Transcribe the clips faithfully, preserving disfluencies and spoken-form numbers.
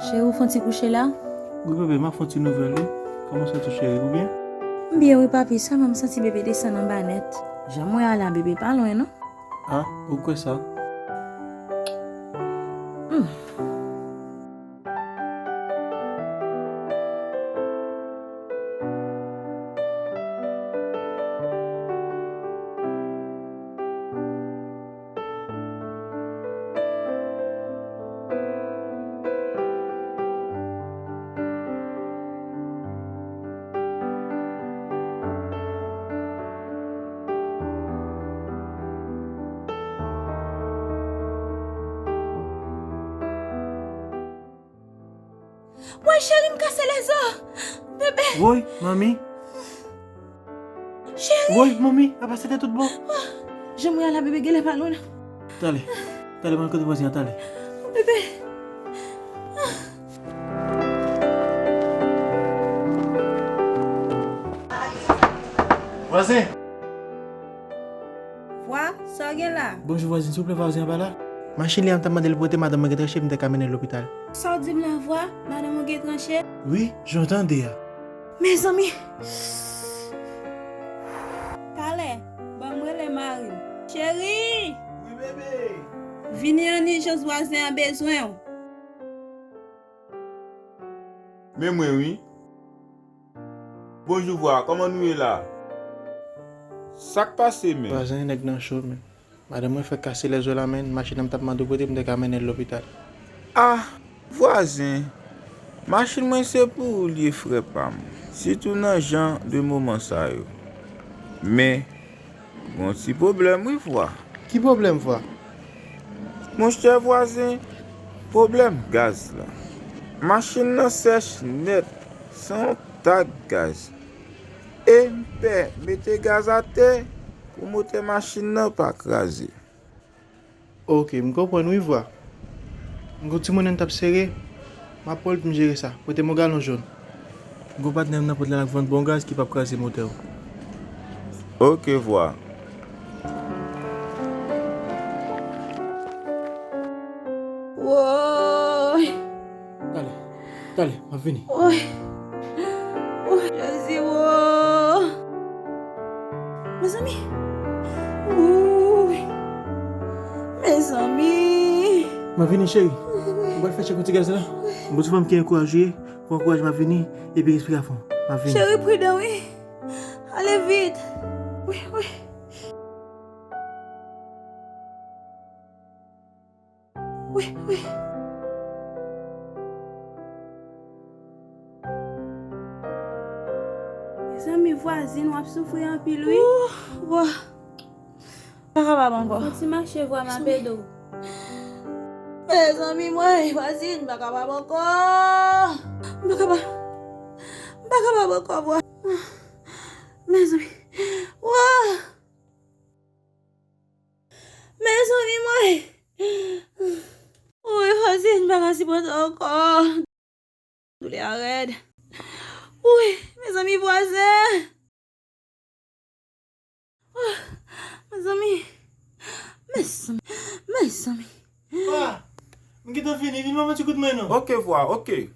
Cheri, ou fè yon ti kouche la? Wi, bebe, m ap fè yon ti nouvèl, wi. Kòman w santi w, cheri? Ou byen? M byen, wi, papi. Sèlman m santi bebe desann anba nèt. Jan m wè a la, bebe pa lwen, non. Ah, ou kwè sa? Hmm. Woy, cheri, m kase lèzo. Bebe. Woy, manmi. Cheri. Woy, manmi, apa se te tout bon? Jan m wè a la, bebe genlè pa lwen. Talè. Talè, m al kote vwazen an, talè. Bebe. Vwazen! Vwa, sa w gen la? Bonjou vwazen, silvouplè vwazen an pa la? Machin li an m t ap mande l prete, madanm mwen gen tranche, m te ka mennen l lopital. Sa w di m la, Vwa? Madanm ou gen tranche? Wi, jan w tande a. Mezanmi! Talè, ban m rele mari m. Cheri! Wi, bebe! Vini an ijans, vwazen an bezwen w. Men mwen wi. Bonjou Vwa, kòman nou ye la? Sa k pase menm? Vwazen, nèg nan cho menm. Madanm mwen fèk kase lèzo la, men machin nan m t ap mande w prete m te ka mennen l lopital. Ah, vwazen, machin mwen se pou ou l ye, frè pa m, sitou nan jan de moman sa yo. Men, gon ti pwoblèm wi, Vwa. Ki pwoblèm, Vwa? Monchè vwazen, pwoblèm gaz la. Machin nan sèch nèt, san yon tak gaz. E m pè mete gaz atè pou motè machin nan pa kraze. Oke, m konprann wi, Vwa. M gon timoun nan t ap sere, m ap pran l pou m jere sa. Prete m yon galon jòn. Gon patnè m nan pòt la, l ap vann bon gaz ki p ap kraze motè w. Oke, Vwa. Woy! Talè, talè, m ap vini. Woy! Woy, Jezi, woy! Mezanmi! Woy! Mezanmi! M ap vini, cheri. M pral fè tchèk yon ti gaz la. M bezwen fanm ki ankouraje. Pran kouraj, m ap vini, epi respire a fon. M ap vini. Cheri, pridan wi. Ale vit. Wi, wi. Wi, wi. Mezanmi, vwazin, w ap soufri anpil, wi. Ooh, wa. Pa kapab ankò. Fò ti mache vwa m ap ede w. Mezanmi mwen, vwazin, m pa kapab ankò. M pa kapab. M pa kapab ankò vwa. Mezanmi. Wa. Mezanmi mwen. Woy, vwazin, m pa ka sipòte ankò. Doulè a rèd. Wi, mezanmi, vwazen. Ah, mezanmi. Mezanmi. Mezanmi. Pa, m gentan vini, vin ban m yon ti kout men non. Oke, vwa, oke.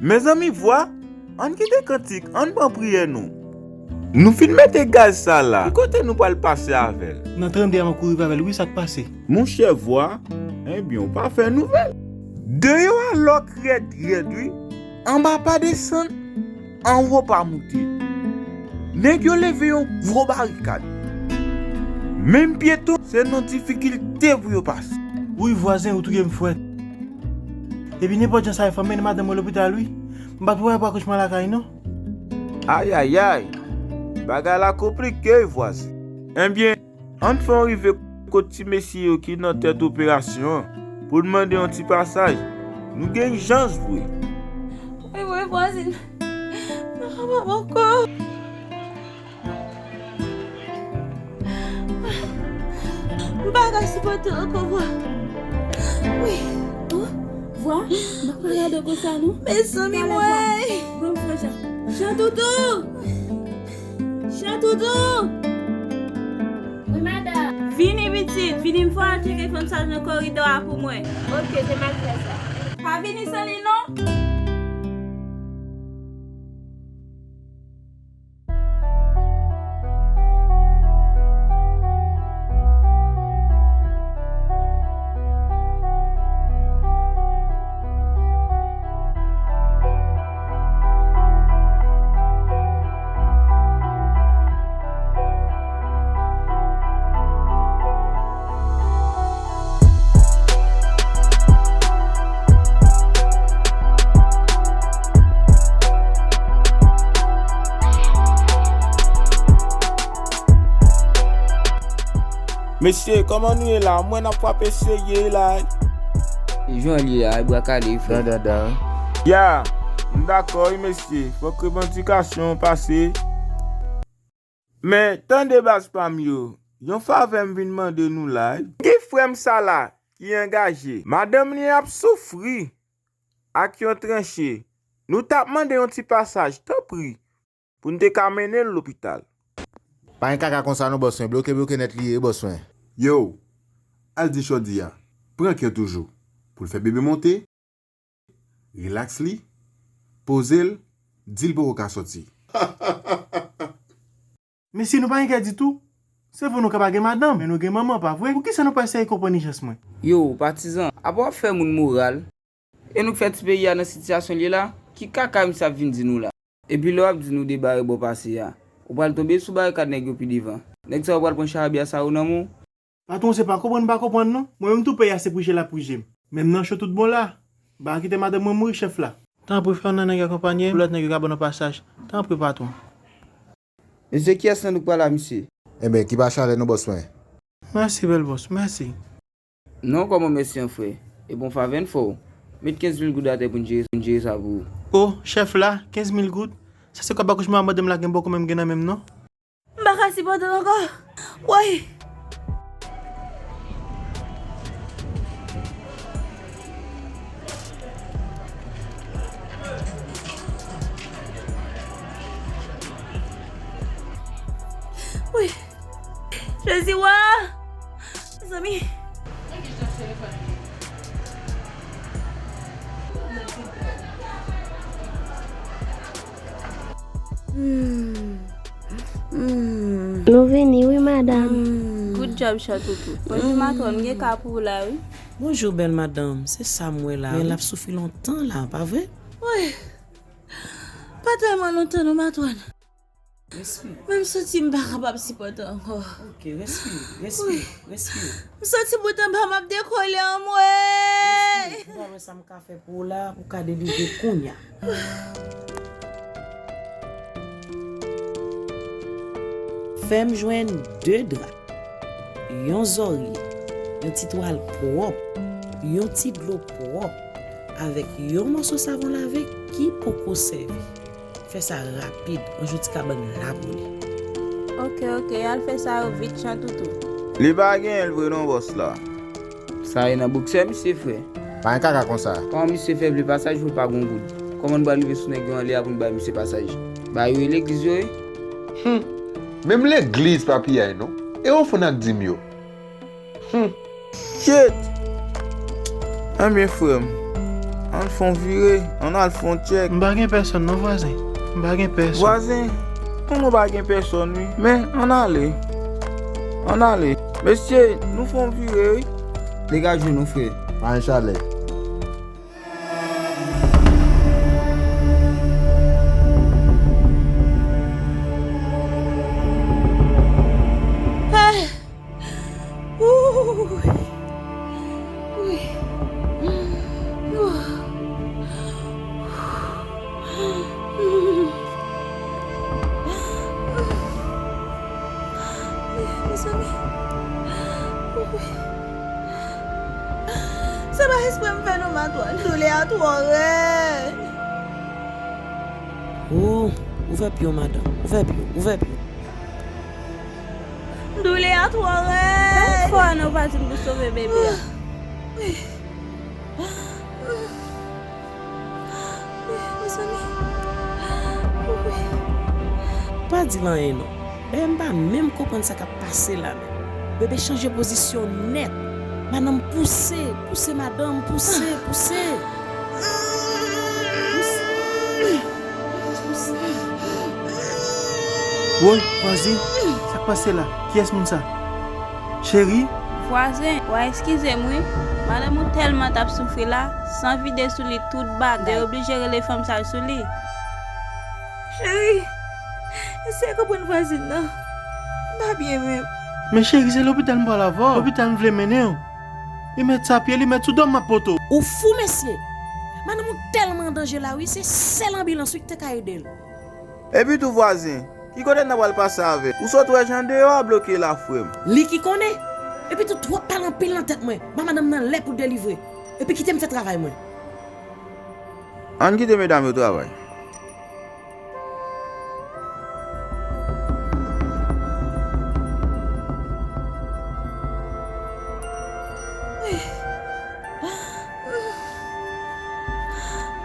Mezanmi, vwa, ann kite kantik, ann pran priyè nou. Nou fin mete gaz sa la, ki kote nou pral pase avè l? Nan trannde a m ap kouri rive avè l, wi, sa k pase? Monchè vwa, ebyen, ou pa fè nouvèl. Deyò a lòk rèd rèd, wi. Anba pa desann, anwo pa moute. Nèg yo leve yon gwo barikad. Menm pyeton, se nan difikilte pou yo pase. Wi, vwazen, ou touye m frèt. Epi nenpòt jan sa fè m mennen madanm mwen lopital, wi. M pa t prepare pou akouchman lakay, non. Ayayay! Bagay la konplike, wi, vwazen. Ebyen, ann fè w rive kot ti mesye yo ki nan tèt operasyon an pou n mande yon ti pasaj. Nou gen ijans vre. Wi, wi, vwazin. M pa kapab ankò. M pa ka sipòte ankò, vwa. Wi. Oh, vwa. M pa ka gade w konsa, non. Mezanmi, mwen. Bon, frè Jan. Jan Toutou! Jan Toutou! Wi, madanm. Vini, pitit. Vini, m fè w al tcheke fanm sa nan koridò a pou mwen. Oke, se m al fè sa. Pa vini san li, non. Mesye, kòman nou ye la? M wè n ap frape serye la. Jan l ye a, e bwa kale, frè. Dan, dan, dan. Ya, m dakò, wi, mesye. Fòk revandikasyon pase. Men, tande baz pa m yo, yon favè m vin mande nou la, wi. Ki frè m sa la ki angaje? Madanm li ap soufri ak yon tranche. Nou t ap mande yon ti pasaj, tanpri, pou n te ka mennen l lopital. Pa gen kaka konsa non, bòs mwen. Bloke, bloke nèt li ye, bòs mwen. Yo, al di Chòdi a, pran kè toujou, pou l fè bebe monte, rilaks li, poze l, di l poko ka sòti. Mesye, nou pa gen kè ditou. Se vre nou ka pa gen madanm, men nou gen manman, pa vre? Poukisa nou pa eseye konprann ijans mwen? Yo, patizan, apa w ap fè moun moral? E nou k fè ti peyi a nan sitiyasyon l ye la, ki kaka misye ap vin di nou la? Epi lè w ap di nou de bare bò pase a, ou pral tonbe sou barikad nèg yo pi devan. Nèg sa yo pral pran charabya sa yo nan men w. Patwon, se pa konprann m pa konprann non. Mwen menm tou peyi a se prije l ap prije m. Men m nan cho tout bon la. M pa ka kite madanm mwen mouri, chèf la. Tanpri, fè youn nan nèg yo akonpanye m, pou lòt nèg yo ka ban nou pasaj. Tanpri, patwon. Mesye, kiyès nan nou k pral a misye? Enben, ki pa chalè non, bòs mwen. Mèsi, bèl bòs, mèsi. Non, kòman mèsi an, frè? E bon favè n fè w. Met kenz mil goud atè pou n jere, pou n jere sa pou ou. O, chèf la, kenz mil goud? Sa se kòb akouchman a madanm la gen bòkò mwen m gen nan men m non. M pa ka sipòte l ankò. Woy! Wi. Jezi wa! Mezanmi. Hmm. Hmm. Nou vini wi, madanm. Hmm. Good job, Chantoutou. Bonjou, matwòn. M gen ka pou ou la, wi. Bonjou, bèl madanm. Se sa m wè la, wi. Men l ap soufri lontan la, pa vre? Wi. Pa tèlman lontan non, matwòn. Respire. Men m santi m pa kapab sipòte ankò. Ok, respire, respire, respire. M santi bout anba m ap dekole anmwey. Respire. M pral wè sa m ka fè pou ou la, ou ka delivre kounya. Fè m jwenn de dra, yon zòrye, yon ti twal pwòp, yon ti dlo pwòp, avèk yon mòso savon lave ki poko sèvi. Fè sa rapid, ranje yon ti kabann la pou li. Ok, ok, al fè sa yo vit, Chantoutou. Li pa genyen l vre non, bòs la. Sa ye nan boksè misye, frè. Pa gen kaka konsa. Kòman misye fè vle pasaj pou l pa gon goud? Kòman n pral rive sou nèg yo anlè a pou n bay misye pasaj? Ba yo e legliz yo ye? Hum. Menm legliz pa piyay non. E ofrann ak dim yo? Hum. Shit! Enben, frè m, ann fè yon vire, ann al fè yon tchèk. M pa gen pèsonn non, vwazen. M pa gen pèsonn. Vwazen, kòman w pa gen pèsonn, wi? Men, ann ale. Ann ale. Mesye, nou fè yon vire, wi. Degaje nou, frè. Pa gen chalè. Mezanmi. Se pa espre m fè non, matwòn. Doulè a twò rèd. O, ouvè pye w, madanm. Ouvè pye w, ouvè pye w. Doulè a twò rèd. Fè efò a non, ou pa di m pou sove bebe a. Pa di l anyen non. Dayè m pa menm konprann sa k ap pase la menm. Bebe chanje pozisyon nèt. Madanm pouse, pouse madanm, pouse, pouse. Woy, vwazin, sa k pase la? Kiyès moun sa? Cheri? Vwazen, w a eskize m wi. Madanm ou tèlman t ap soufri la, san vide sou li tout bagay. Te oblije rele fanm sa sou li. Cheri, eseye konprann vwazin nan. M pa byen menm. Men cheri, se lopital m pral avè w. Lopital m vle mennen w. Li mèt sa pye, li mèt sou do m, m ap pote w. Ou fou, mesye! Madanm ou tèlman an danje la wi, se sèl anbilans wi ki te ka ede l. Epi tou vwazen, ki kote n ta pral pase avè l? Ou sot wè jan deyò a bloke la, frè m. Li ki konnen. Epi tou twòp pale anpil nan tèt mwen. Ba madanm nan lè pou l delivre. Epi kite m fè travay mwen. Ann kite medam yo travay.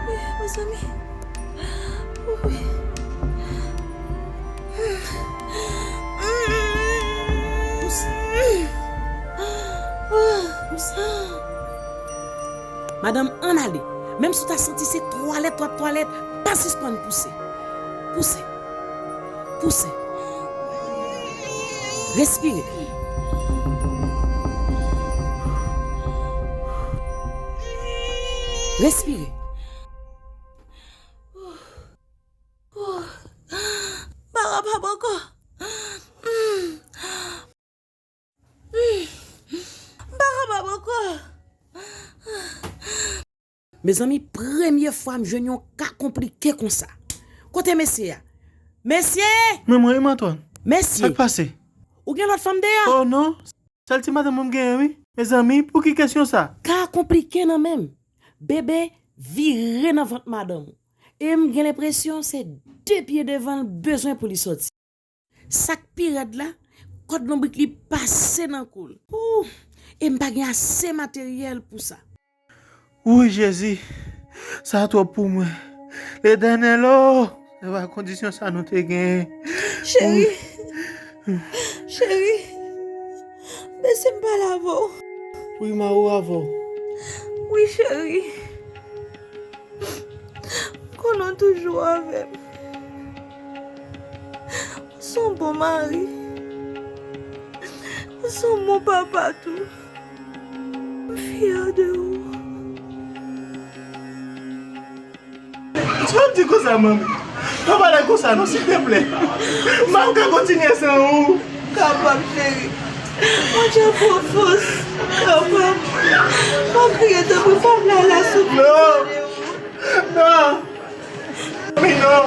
Wi, mezanmi. Wi. Madanm, ann ale. Menm si w ta santi se twalèt w ap twalèt, pa sispann pouse. Pouse. Pouse. Respire. Respire. Para pa bòkò. Para pa bòkò. Mezanmi, premye fwa m jwenn yon ka konplike konsa. Kote mesye a? Mesye! Men mwen, wi, Matwòn. Mesye! Sa k pase? Ou gen lòt fanm deyò? Oh non, sèl ti madanm mwen m genyen, wi. Mezanmi, pou ki kesyon sa? Ka a konplike nan men m. Bebe vire nan vant madanm ou. E m gen lenpresyon se de pye devan l bezwen pou li soti. Sa k pi rèd la, kòd lonbrik li pase nan kou l. Ooh! E m pa gen ase materyèl pou sa. Wouy, Jezi, sa twòp pou mwen. Letènèl o, se pa kondisyon sa nou te genyen. Cheri, cheri, bese m pale avè w. Wi, m a ou avè w. Wi, cheri. Konnen w toujou avè m. Ou se yon bon mari. Ou se yon bon papa tou. M fyè de ou. Sa w ap di konsa, manmi? Pa pale konsa non, silteplè. M p ap ka kontinye san ou. Kapab, cheri. Bondye ba w fòs. Kapab. Pa kriye, tanpri, pa vle al la soufri. Non. Non. Manmi, non.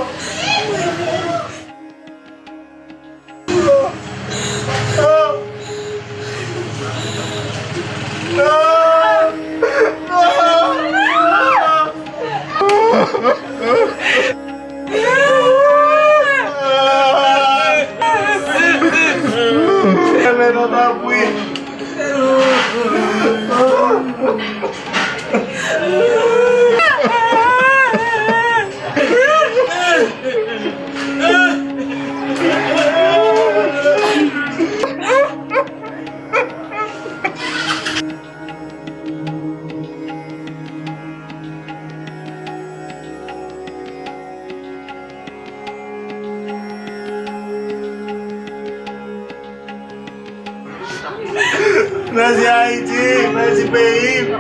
Mèsi Ayiti, mèsi peyi m.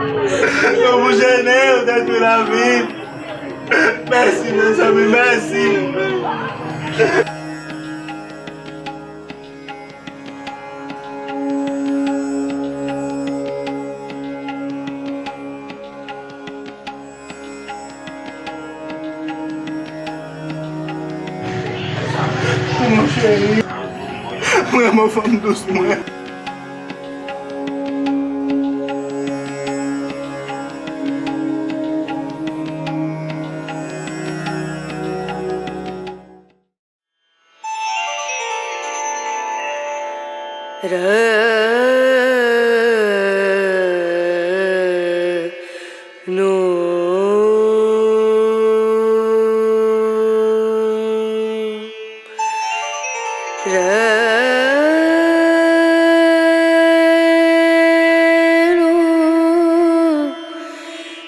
Yo pou jene, yo detwi lavi m. Mèsi, mezanmi, mèsi. Mon cheri, vrèman fanm dous mwen.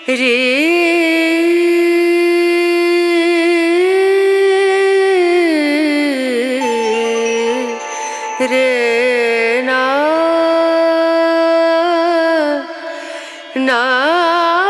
Ri, re, na, na.